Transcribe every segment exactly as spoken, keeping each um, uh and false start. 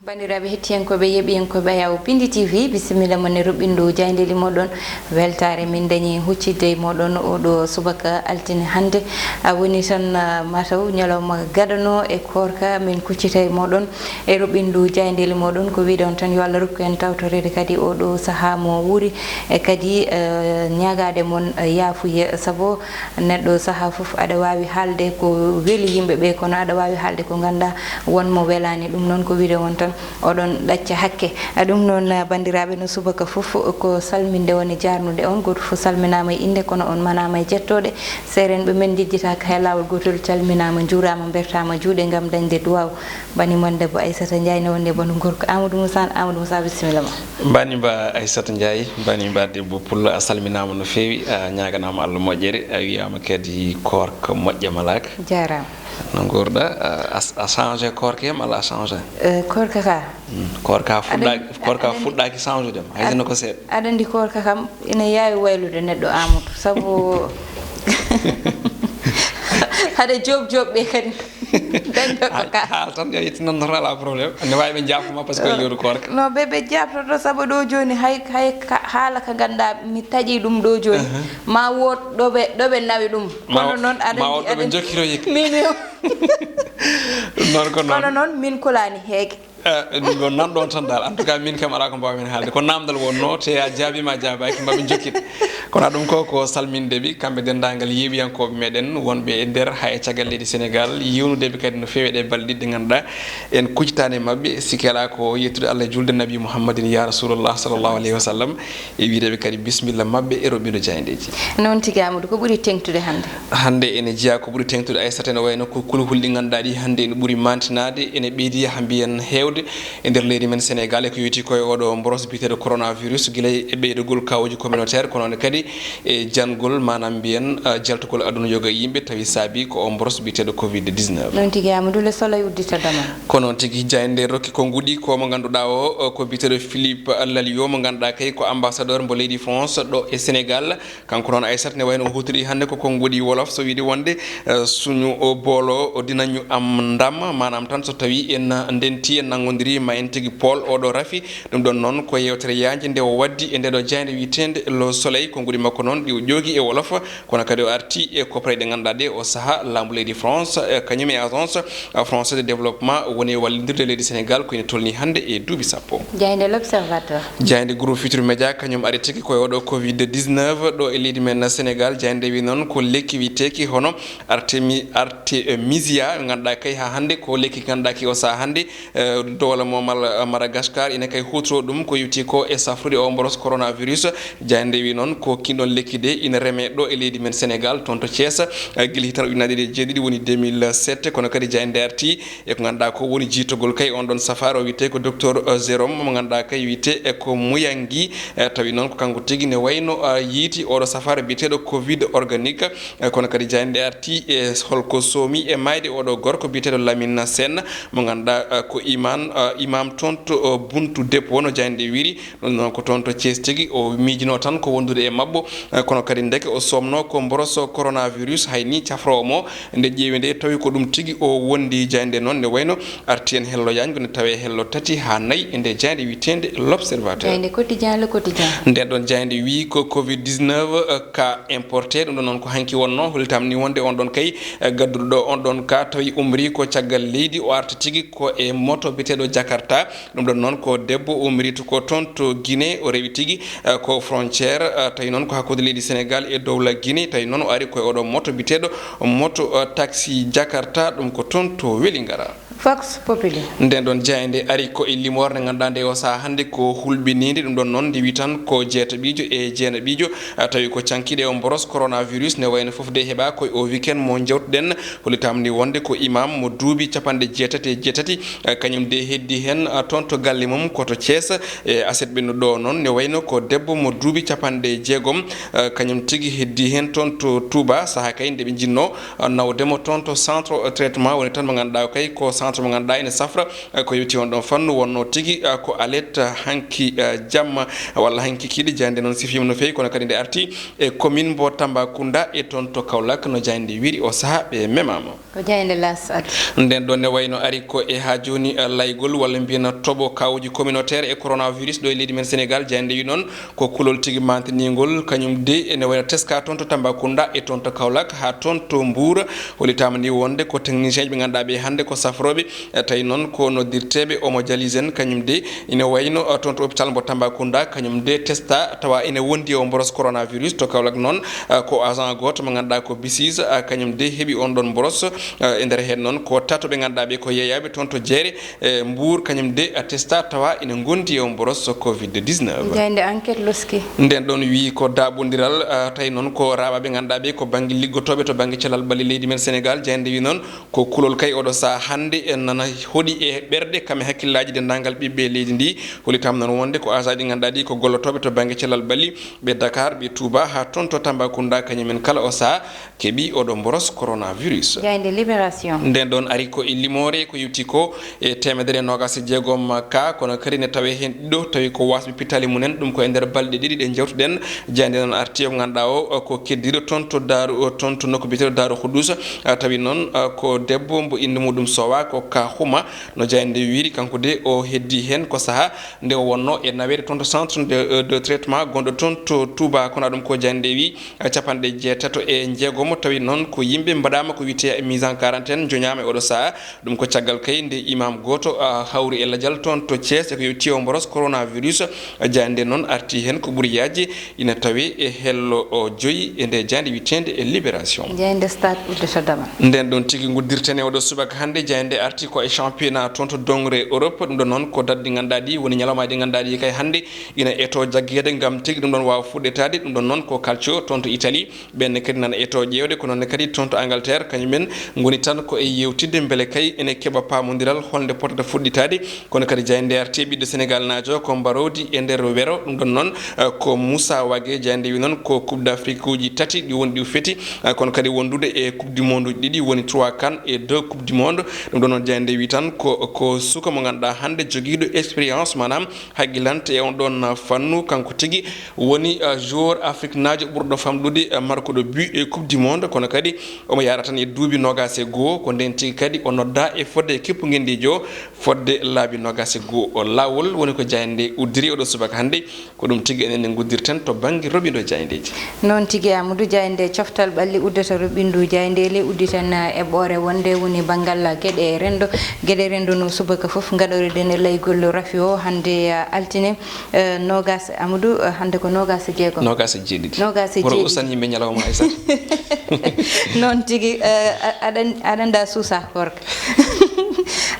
Banndiraaɓe hettiyankooɓe, yeeɓiyankooɓe Ayaw Pindi T V, bisimilla mon e roɓɓindu jaayndeeli mooɗon. Weltaare min dañi huccidde e mooɗon oɗo subaka altine hannde. A woni tan, ah, mataw ñalawma gadano e koorka, min kuccita e mooɗon e roɓɓindu jaayndeeli mooɗon. Ko wiide on tan, yo Allah rokku en tawtoreede kadi oɗo sahaa mo wuuri, e kadi, eh, ñaagaade mon, eh, yaafuye, sabu neɗɗo sahaa fof aɗa waawi haalde ko weli yimɓe ɓe, kono aɗa waawi haalde ko ngannduɗaa won mo welaani. Ɗum noon ko wiide on tan, oɗon ɗacca hakke. A, ɗum noon, a, banndiraaɓe, no subaka fof ko salminde woni jaarnude on. Gooto fof salminaama e innde, kono on manaama e jettooɗe. Seerenɓe men njejjitaaka hay laawol gootol, calminaama, njuuraama, mbertaama juuɗe ngam dañde duwaaw. Bani mon debbo Aissata Ndiaye ne wonde banu gorko Amadou Moussa. Amadou Moussa, bisimilla ma. Bani mba Aissata Ndiaye, bani mba debbo Pullo, a salminaama no feewi, a ñaaganaama Allah moƴƴere, a wiyaama kadi koorka moƴƴa malaaka. Jaaraama. No nguurɗa, a, a, a changé koorka hem, ala a changé? Eh, koorka ka. Mm, koorka Aɗa fuɗɗaaki, koorka aɗa fuɗɗaaki changé dem, hay aɗa sinno ko seeɗa. Aɗa anndi koorka kam ina yaawi waylude neɗɗo Amadou, sabu haɗa joob joob ɓe kadi. Dañɗo ko ka. Haal tan, yo yettinan tan, ala problème. Ne waawi ɓe jaafo ma parce que ko lewru koorka. No, ɓe, ɓe jaabtoto, sabu ɗo jooni hay, hay ka, haala ka ngannduɗaa mi taƴi ɗum ɗo jooni. Uh-huh. Ma wood ɗo ɓe, ɗo ɓe nawi ɗum. Ma Kono wo-, noon aɗa ma anndi, wood ɗo ɓe aɗa anndi jokkiro yik. Min, ɗum noon ko noon. Kono noon min kolaani heege. Eh, ɗum ɗon nan ɗon tan dal. En tout cas, min kam alaa ko mbaawmi heen haalde. Ko naamndal wonnoo, te a jaabiima, a jaabaaki, mbaɗ min jokkit. Kono ɗum ko, ko salminde ɓe, kamɓe denndaangal yeeɓiyankooɓe meɗen wonɓe e nder, haa e caggal leydi Senegaal, yewnude ɓe kadi no feewi e ɗee balɗe ɗiɗi ɗe ngannduɗaa en kuccitaani e maɓɓe, sikke alaa ko yettude Allah e juulde Nabi Muhammadin, ya Rasulullah, sallallahu alayhi wa sallam. E wiide ɓe kadi bisimilla maɓɓe e roɓɓindo jaayndeeji. Noon tigi, Amadou, ko ɓuri teeŋtude hannde? Hannde ene jeyaa ko ɓuri teeŋtude, Aissata, ene wayno ko kulhuli ɗi ngannduɗaa ɗi hannde ene ɓuri maantinaade, ene ɓeydi yaha mbiyen heewde e nder leydi men Senegaal, e ko yowitii ko e oɗo mboros biyeteeɗo coronavirus, gila e ɓeydagol kawuuji communautaire, kono noon kadi e jangol, maanaam mbiyen, ah, jaltugol aduna yoga e yimɓe, tawi saabi ko o mboros biyeteeɗo covid dix-neuf. Noon tigi, Amadou, Le Soleil uddita damal. Ko noon tigi, jaaynde rokki konnguɗi ko mo ngannduɗaa o, o ko biyeteeɗo Philippe Lalliot, mo ngannduɗaa kay ko ambassadeur mbo leydi France ɗo e Senegaal. Kanko noon, Aissata, ne wayno o huutorii hannde ko konnguɗi wolof, so wiide wonde, eh, suñu o booloo, o dinañu am ndam, maanaam tan so tawii en ndenti, en nanngondirii, ma en tigi pool oɗo rafi. Ɗum ɗon noon ko yeewtere yaajnde nde o waddi e ndeɗo jaaynde wiyeteende Le Soleil. Konnguɗi makko noon ɗi o ƴoogi e wolof, kono kadi o arti e kopparɗe ɗe ngannduɗaa ɗe o sahaa laambu leydi France, eh, kañum e agence, eh, française de développement woni e wallindirde leydi Senegaal ko ina tolnii hannde e duuɓi sappo. Jaaynde L'Observateur. Jaaynde Groupe Futurs Médias kañum ari tigi ko e oɗo covid dix-neuf ɗo e leydi men Senegaal. Jaaynde wi noon ko lekki wiyeteeki hono Artemi-, Artemisia, ngannduɗaa kay haa hannde ko lekki ngannduɗaa ki o sahaa hannde, eh, dowla mo Mal-, Madagascar ina kay huutoro ɗum ko yowti ko e safrude o mboros coronavirus. Jaaynde wi noon ko kin ɗon lekki de ina reme ɗo e leydi men Senegaal, toon to Thiès, eh, gila hitan ujunaaje ɗiɗi e jeeɗiɗi, woni deux mille sept, kono kadi jaaynde arti e ko ngannduɗaa ko woni jiitogol kay on ɗon safaaro wiyetee ko docteur, eh, Jérôme, mo ngannduɗaa kay wiyetee e ko Muyangi, eh, tawi noon ko kanko tigi ne wayno, eh, yiiti oɗo safaaro biyeteeɗo covid organique, eh, kono kadi jaaynde arti e holko soomi e maayde oɗo gorko biyeteeɗo Lamine Sène, mo ngannduɗaa, eh, ko iman, eh, imam toon to, eh, Buntu Dépôt, no jaaynde wiri. Ɗum noon ko toon to Thiès tigi, o miijino tan ko wondude e maɓɓo, eh, kono kadi ndeke o somno ko mboroso coronavirus, hay ni cafroowo mo, nde ƴeewi nde tawi ko ɗum tigi o wondi. Jaaynde noon ne wayno arti en hello yaajngo, ne tawe hello tati haa nayi e nde jaaynde wiyeteende L'Observateur. Jaaynde Quotidien, Le Quotidien. Nden ɗon jaaynde wi ko covid dix-neuf, eh, cas importé, ɗum ɗon noon ko hanki wonno, hollitam ni wonde on ɗon kay, eh, gadduɗo ɗo on ɗon cas tawi umri ko caggal leydi, o arta tigi ko e moto biyeteeɗo Jakarta. Ɗum ɗon noon ko debbo umriitu ko toon to Guinée, o rewi tigi, eh, ko frontière, eh, tawi noon ko hakkunde leydi Senegaal e dowla Guinée, tawi noon o ari ko e oɗo moto biyeteeɗo moto, eh, taxi Jakarta, ɗum ko toon to Welingara. Vox Populi. Nden ɗon jaaynde ari ko e limoore nde ngannduɗaa nde o sahaa hannde ko hulɓiniinde, ɗum ɗon noon nde wi tan ko jeetaɓiijo e jeenaɓiijo, eh, tawi ko cankiiɗe o mboros coronavirus, ne wayno fof de heɓa ko e o weekend mo jewtuɗen. Hollitaama ni wonde ko imam mo duuɓi capanɗe jeetati e jeetati, eh, kañum de heddi heen, eh, toon to galle mum ko to Thiès, e aset ɓennuɗo o noon ne wayno ko debbo mo duuɓi capanɗe jeegom, eh, kañum tigi heddi heen toon to Touba, sahaa kay nde ɓe njinnoo, eh, nawde mo toon to centre traitement, woni tan mo ngannduɗaa kay ko centre mo ngannduɗaa ene safra, eh, ko yowti on ɗon fannu wonno tigi, eh, ko alet, eh, hanki, eh, jamma walla hanki kiiɗi. Jaaynde noon sifiima no feewi, kono kadi nde arti e commune mbo Tambacounda e toon to Kaolack, no jaaynde wiri o sahaa ɓe memaama. Ko jaaynde L'As addi. Nden ɗon ne wayno ari ko e haa jooni, eh, laygol walla mbiyen toɓo kawuji communautaire e coronavirus ɗo e leydi men Sénégal. Jaaynde wi noon ko kulol tigi mantiningol, kañum de ene wayno teska toon to Tambacounda e toon to Kaolack haa toon to Mbour. Hollitaama ni wonde ko technicien ji ɓe ngannduɗaa ɓe hannde ko safrooɓe, eh, tawi noon ko noddirteeɓe homodialysant, kañum de ina wayno, eh, toon to hôpital mbo Tambacounda, kañum de testa tawa ina wondi e o mboros coronavirus. To Kaolack noon, eh, ko agent gooto mo ngannduɗaa ko bisis, eh, kañum de heɓi on ɗon mboros, eh, e nder heen noon ko tato ɓe ngannduɗaa ɓe ko yeeyaaɓe toon to Jeere, eh, Mbour, kañum de, eh, testa tawa ina ngondi e o mboros covid dix-neuf. Jaaynde Enquête loski. Nden ɗon wi ko daaɓondiral, eh, tawi noon ko raaɓaaɓe ngannduɗaa ɓe ko bannge liggotooɓe to bannge cellal ɓalli leydi men Sénégal. Jaaynde wi noon ko kulol kay oɗo sahaa hannde en nana hoɗi e ɓerɗe kam e hakkillaaji denndaangal ɓiɓɓe leydi ndi. Hollitaama noon wonde ko agent ji ngannduɗaa ɗi ko gollotooɓe to bannge cellal ɓalli, ɓe Dakar, ɓe Touba, haa toon to Tambacounda, kañumen kala o sahaa keɓi oɗo mboros coronavirus. Jaaynde Libération. Nden ɗon ari ko e limoore ko yewti ko e teemedere noogas e jeegom ka, kono kadi ne tawe heen ɗiɗo tawi ko wasɓe pittali mumen, ɗum ko e nder balɗe ɗiɗi ɗe njewtuɗen. Jaaynde noon arti o ngannduɗaa o ko keddiiɗo toon to Daaru, toon to nokku biyeteeɗo Daaru Huddus, ah, tawi noon, ah, ko debbo mbo innde muɗum sowa ko ka Huma, no jaaynde wiiri, kanko de o heddi heen ko sahaa nde o wonno e naweede toon to centre de, de traitement gonɗo toon to Touba, kono ɗum ko jaaynde wi, ah, capanɗe jeetato e jeegomo, tawi noon ko yimɓe mbaɗaama ko wiyetee mise en quarantaine, joñaama e oɗo sahaa. Ɗum ko caggal kay nde imam gooto, ah, hawri e lajal toon to Thiès e ko yewti o mboros coronavirus. Jaaynde noon arti heen ko ɓuri yaajde, ina tawe e hello o joyi e nde jaaynde wiyeteende e Libération. Jaaynde Stade uddata damal. Nden ɗon tigi nguddirten e oɗo subaka hannde. Jaaynde arti ko e championnat toon to dongre Europe. Ɗum ɗon noon ko daɗɗi ngannduɗaa ɗi woni ñalawmaaji ɗi ngannduɗaa ɗi kay hannde ina eto jaggeede ngam tigi ɗum ɗon waawa fuɗɗetaade. Ɗum ɗon noon ko calcio toon to Italie. Ɓenne kadi nana eto ƴeewde, ko noon ne kadi toon to Angleterre, kañumen ngoni tan ko e yewtidde mbele kay ene keɓa paamondiral holnde potata fuɗɗitaade. Kono kadi jaaynde arti e ɓiɗɗo Sénégal naajo ko mbarodi e nder wero. Ɗum ɗon noon, eh, ko Moussa Wagué. Jaaynde wi noon ko Coupe d'Afrique uji tati ɗi woni ɗi feti, eh, kono kadi wondude e Coupe du Monde uji ɗiɗi, woni trois CAN e deux Coupe du Monde. Ɗum ɗon noon jaaynde wi tan ko, ko suka mo ngannduɗaa hannde jogiiɗo expérience, maanaam haqqilante e on ɗon fannu. Kanko tigi woni, eh, joueur afriknaajo ɓurɗo famɗude, eh, markuɗo but e Coupe du Monde, kono kadi omo yaara tan e duuɓi noogas e goo. Ko nden tigi kadi o nodda e fodde e kippu ngendiijo fodde laabi noogas e goo. O laawol woni ko jaaynde uddiri oɗo subaka hannde. Ko ɗum tigi enen ne nguddirten to bannge roɓindo jaayndeeji. Noon tigi, Amadou, jaaynde coftal ɓalli uddata roɓindu jaayndeele udditan, eh, eɓɓoore wonde woni banngal geɗe renndo. Geɗe renndo no subaka fof ngaɗoreɗen e laygol rafi o hannde, eh, altine, eh, noogas, Amadou, eh, hannde ko noogas e jeegom. Noogas e jeeɗiɗi. Noogas e jeeɗiɗi. Usan yimɓe ñalawma, Aysata. Noon tigi, eh, a-, aɗa, aɗa annda suusa korka.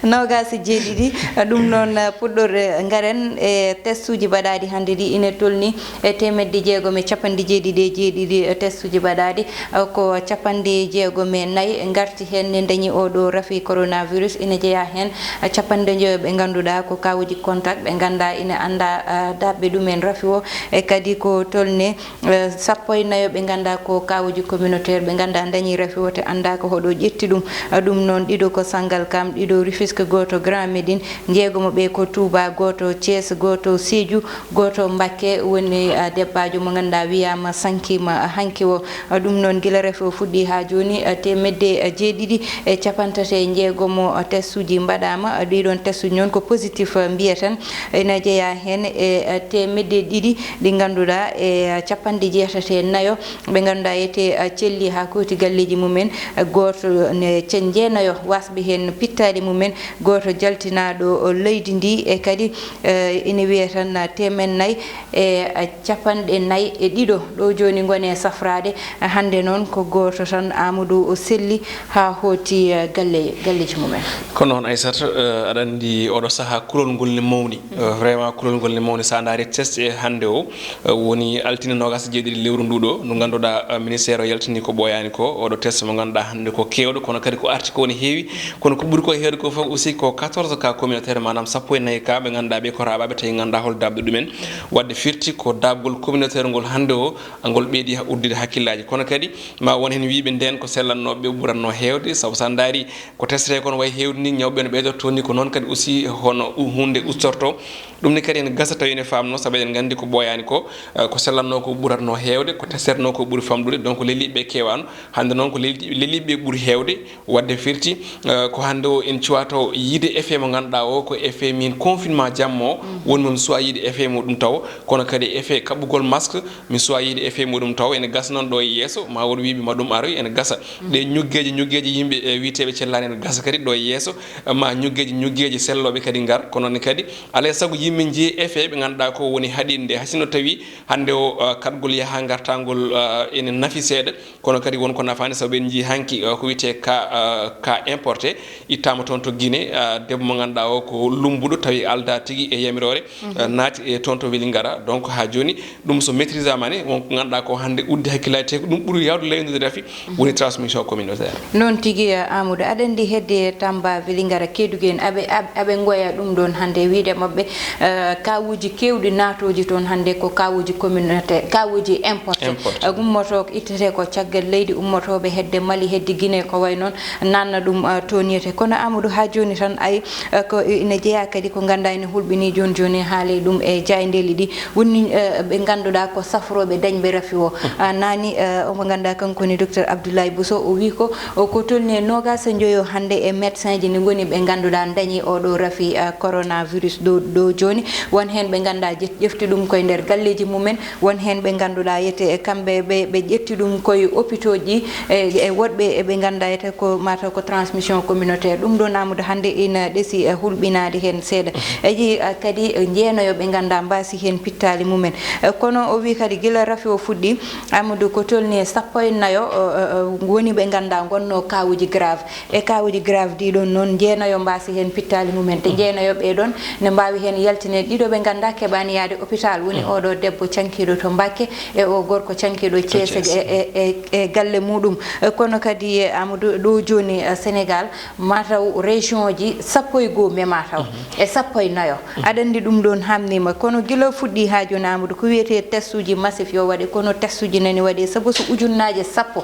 Noogas e jeeɗiɗi, ɗum noon, eh, puɗɗor, eh, ngaren e testuuji mbaɗaaɗi hannde ɗi ina tolni e teemedde jeegom e capanɗe jeeɗiɗi e jeeɗiɗi, eh, testuuji mbaɗaaɗi. Eh, ko capanɗe jeegom e nayi ngarti heen ne ndañi oo ɗoo rafi coronavirus. Ina jeyaa heen, eh, capanɗe njoyo ɓe ngannduɗaa ko kawuji contact, ɓe nganndaa ina anndaa, eh, daɓɓe ɗumen rafi o. E kadi ko tolne, eh, sappo e nayo ɓe nganndaa ko kawuji communautaire, ɓe nganndaa ndañi rafi o te anndaa ko hoɗo ƴetti ɗum. Eh, ɗum noon ɗiɗo ko Sangalkam, ɗiɗo Rufisque, gooto Grand Médine, njeegomo ɓe ko Touba, gooto Thiès, gooto Sédhiou, gooto Mbacké. Woni, eh, debbaajo mo ngannduɗaa wiyaama sankiima, eh, hanki o. Eh, ɗum noon gila rafi o fuɗɗi haa jooni, eh, teemedde, eh, jeeɗiɗi e capanɗe tati e njeegomo, eh, testuuji mbaɗaama. Eh, ɗiɗon testuuji noon ko positif, eh, mbiyeten. Ina jeyaa heen e, eh, teemedde ɗiɗi ɗi ngannduɗaa e, eh, capanɗe jeetati e nayo ɓe ngannduɗaa ete, eh, celli haa kooti galleeji mumen. Eh, gooto ne ce-, jeenayo wasɓe heen pittaali mumen, gooto jaltinaaɗo leydi ndi, e kadi, eh, ina wiyee tan, eh, teemen nayi e, eh, capanɗe nayi e ɗiɗo ɗo jooni ngoni e safraade. Eh, hannde noon ko gooto tan, Amadou, o selli haa hooti, eh, galle, galleeji mumen. Ko noon, Aysata, eh, aɗa anndi oɗo sahaa kulol ngol ne mawni. Eh, vraiment kulol ngol ne mawni. So a ndaari test e hannde o, eh, woni altine noogas e jeeɗiɗi lewru ndu ɗo, ndu ngannduɗaa, eh, ministère o yaltini ko ɓooyaani ko. Oɗo test mo ngannduɗaa hannde ko keewɗo, kono kadi ko arti ko ne heewi, kono ko ɓuri ko heewde Ko fof aussi ko quatorze cas communautaire, maanaam sappo e nayi cas ɓe ngannduɗaa ɓe ko raaɓaaɓe, tawi ngannduɗaa hol daabde ɗumen. Waɗde firti ko daabgol communautaire ngol hannde o, ngol ɓeydi ha-, uddude hakkillaaji. Kono kadi ma won heen wiyɓe ndeen ko sellannooɓe ɓe ɓuratnoo heewde, sabu so a ndaari ko testete kon wayi heewde ni, ñawɓe no ɓeydortoo ni, ko noon kadi aussi hono u-, huunde ustortoo. Ɗum ne kadi ene gasa tawi ene faamnoo, sabu eɗen nganndi ko ɓooyaani ko, eh, ko sellannoo ko ɓuratnoo heewde, ko testernoo ko ɓuri famɗude, donc leliiɓe ɓe keewaano. Hannde noon ko leli-, leliiɓe ɓe ɓuri heewde, waɗde firti, eh, ko hannde o en cuwaa taw yiide effet mo ngannduɗaa o, ko effet min confinement jamma o, woni mo mi suwaa yiide effet muɗum taw, kono kadi effet kaɓɓugol masque, mi suwaa yiide effet muɗum taw, ene gasa noon ɗo e yeeso, ma won wiyɓe ma ɗum aroy, ene gasa. Ɗe ñuggeeji, ñuggeeji yimɓe, eh, wiyeteeɓe cellaani ene gasa kadi ɗo e yeeso, ma ñuggeeji, ñuggeeji sellooɓe kadi ngar, kono noon kadi alaa e sago yimɓe njiya effet ɓe ngannduɗaa ko woni haɗinde, hay sinno tawi hannde o, eh, kaɗgol yaha ngartangol, eh, ene nafi seeɗa, kono kadi won ko nafaani, sabu en njii hanki, eh, ko wiyetee cas, eh, cas importé, ittaama toon to Guinée, eh, debbo mo ngannduɗaa o ko lummbuɗo, tawi aldaa tigi e yamiroore, eh, naati e toon to Vélingara. Donc haa jooni, ɗum so maîtrisama ne, won ko ngannduɗaa ko hannde uddi hakkillaaji, te ko ɗum ɓuri yaawde laynude rafi, woni transmission communautaire. Noon tigi, eh, Amadou, aɗa anndi hedde Tamba, Vélingara, Kédougou en, aɓe, aɓe, aɓe ngoya ɗum ɗoon hannde, wiyde maɓɓe, eh, kawuuji keewɗi naatooji toon hannde ko kawuuji communautaire, kawuuji importé. Importé. Eh, ummoto, ittete ko caggal leydi, ummotooɓe hedde Mali, hedde Guinée, ko wayi noon, nanna ɗum, eh, toon yiyete. Kono Amadou, haa jooni tan, ay, eh, ko ina jeyaa kadi ko ngannduɗaa ene hulɓinii jooni jooni, haaley ɗum e jaayndeeli ɗi. Woni, eh, ɓe ngannduɗaa ko safrooɓe dañɓe rafi o. Ah, naani, eh, omo ngannduɗaa kanko woni docteur Abdoulaye Bousso, o wii ko, o ko tolni e noogaas e njoyo hannde e médecin ji ne ngoni ɓe ngannduɗaa dañi oɗo rafi, eh, coronavirus ɗo, ɗo jooni. Won heen ɓe ngannduɗaa ƴef-, ƴefti ɗum koye nder galleeji mumen, won heen ɓe ngannduɗaa yete e kamɓe ɓe, ɓe ƴetti ɗum koye hôpitaux ji, e, e woɗɓe e ɓe ngannduɗaa yete ko mataw ko transmission communautaire. Ɗum ɗoon Amadou hannde ina ɗesi, eh, hulɓinaade heen seeɗa. Eji, eh, kadi, eh, njeenayo ɓe ngannduɗaa mbaasi heen pittaali mumen. Eh, kono o wii kadi gila rafi o fuɗɗi, Amadou, ko tolni e sappo e nayo, eh, eh, eh, woni ɓe ngannduɗaa ngonnoo kawuuji grave. E kawuuji grave ɗi ɗoon noon, njeenayo mbaasi heen pittaali mumen. Te njeenayo ɓee ɗoon ne mbaawi heen yaltine ɗiɗo ɓe ngannduɗaa keɓaani yahde hôpital, woni oɗo debbo cankiiɗo to Mbakke e o gorko cankiiɗo Thiès e, e, e, e galle muɗum. Eh, kono kadi, eh, Amadou, ɗo jooni, eh, Sénégal, mataw région ji sappo e goo mema taw e sappo e nayo. Aɗa anndi ɗum ɗoon hamniima, kono gila fuɗɗi haa jooni, Amadou, ko wiyetee testuuji massif yo waɗe, kono testuuji nani waɗe, sabu so ujunnaaje sappo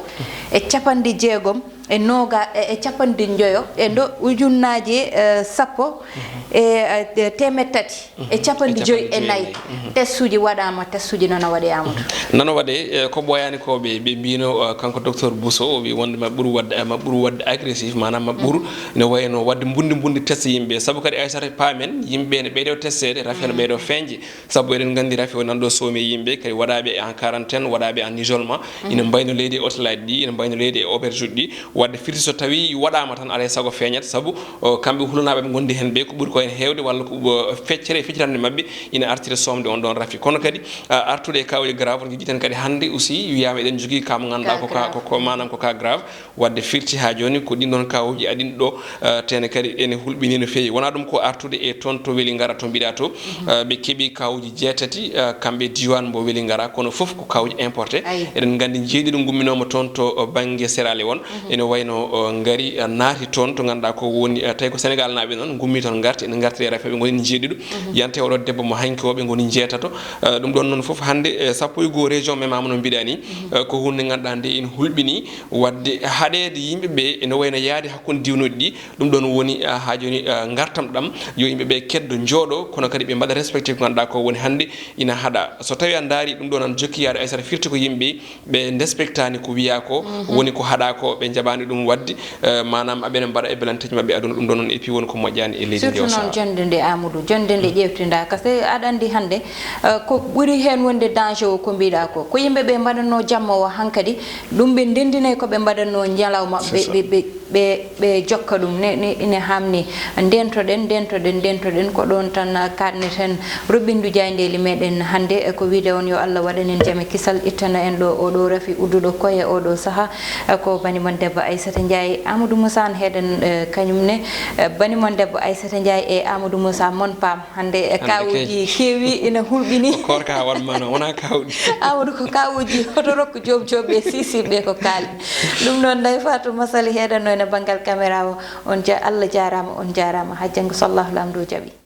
e capanɗe jeegom e nooga-, e, e capanɗe njoyo e ndo ujunnaaje, eh, sappo e, eh, teemeɗɗe tati e capanɗe joyi e nayi. Testuuji waɗaama, testuuji nana waɗe, Amadou. Nana waɗe, eh, ko ɓooyaani ko ɓe, ɓe mbino, eh, kanko docteur Bousso, o wi wonde ma ɓur waɗde, ma ɓur waɗde agressif, maanaam ma ɓur ne wayno waɗde mbundi mbundi test yimɓe, sabu kadi Aysata paamen yimɓe ne ɓeydo testeede, rafi ne ɓeydo feeñde. Sabu eɗen nganndi rafi o nan ɗo soomi yimɓe, kadi waɗaaɓe en quarantaine, waɗaaɓe en isolement, ina mbayno leydi e hôtelaaji ɗi, ina mbayno leydi e auberge ɗi, waɗde firti so tawi waɗaama tan alaa e sago feeñat, sabu, o, kamɓe hulnaaɓe ɓe ngondi heen ɓe, ko ɓuri ko heen heewde walla ko, o, feccere e feccitande maɓɓe ina artira soomde on ɗon rafi. Kono kadi, a, artude e kawuuji grave, on jejjiten kadi hannde aussi wiyaama eɗen jogii ka mo ngannduɗaa ko ka, ko, ko maanaam ko ka grave, waɗde firti haa jooni ko ɗin ɗon kawuuji aɗin ɗo, eh, tene kadi ene hulɓini no feewi. Wonaa ɗum ko artude e toon to Weli Ngara to mbiɗa to, eh, ɓe keɓi kawuuji jeetati, eh, kamɓe diiwaan mbo Weli Ngara, kono fof ko kawuuji importé. Eɗen nganndi jeeɗiɗo ngumminooma toon to, eh, bannge Sierra Leone. Ene wayno, eh, ngari, eh, naati toon to ngannduɗaa ko woni, eh, tawi ko Sénégal naaɓe noon ngummi toon ngarti, ene ngartiri e rafi ɓe ngoni jeeɗiɗo. Yante oɗo debbo mo hanki o ɓe ngoni jeetato. Eh, ɗum ɗon noon fof hannde, eh, sappo e goo région memaama no mbiɗa ni, eh, ko hunde ngannduɗaa nde ene hulɓini. Waɗde haɗeede yimɓe ɓe ene wayno yaade hakkunde diwnuɗi ɗi, ɗum ɗon woni, ah, haa jooni, ah, ngartam ɗam, yo yimɓe ɓe keddo, njooɗo, kono kadi ɓe mbaɗa respecté ko ngannduɗaa ko woni hannde ina haɗa. So tawii a ndaari ɗum ɗon, an jokki yaade Aysata, firti ko yimɓe ɓe ndespektaani ko wiyaa ko, woni ko haɗaa ko, ɓe njaɓaani ɗum waɗde, eh, maanaam aɓene mbaɗa e belanteeji maɓɓe aduna, ɗum ɗon noon, et puis woni ko moƴƴaani e leydi ndi. Surtout o noon sahaa. Jonnde nde, Amadou, jonnde nde ƴeewtindaaka. So aɗa anndi hannde, eh, ko ɓuri heen wonde danger o ko mbiɗaa ko, ko yimɓe ɓe mbaɗatnoo jamma o hankadi, ɗum ɓe ndenndinay ko ɓe mbaɗatnoo ñalawma, ɓe, ɓe, ɓe, ɓe, ɓe jokka ɗum, ne, ne, ine haamni. Ndentoɗen, ndentoɗen, ndentoɗen, ko ɗoon tan kaɗneten roɓɓindu jaayndeeli meɗen hannde, e ko wiide on yo Allah waɗan en jam e kisal, ittana en ɗo oɗo rafi udduɗo koye oɗo saha. E ko bani mon debbo Aissata Ndiaye, Amadou Moussa an heɗen, e, kañum ne, e, bani mon debbo Aissata Ndiaye e Amadou Moussa mon paam. Hannde e kawuuji keewi ina hulɓini. Ko koorka haa waɗ maana, wonaa kawuuji. Amadou, ko kawuuji hoto rokku joom joom ɓe sisiɓe ko kaali. Ɗum noon, Ndeye Fatou Massaly heɗanno en Banngal caméra o, on ja-, Allah jaaraama, on jaaraama. Haa janngo, so Allahu Laamɗo jaɓi.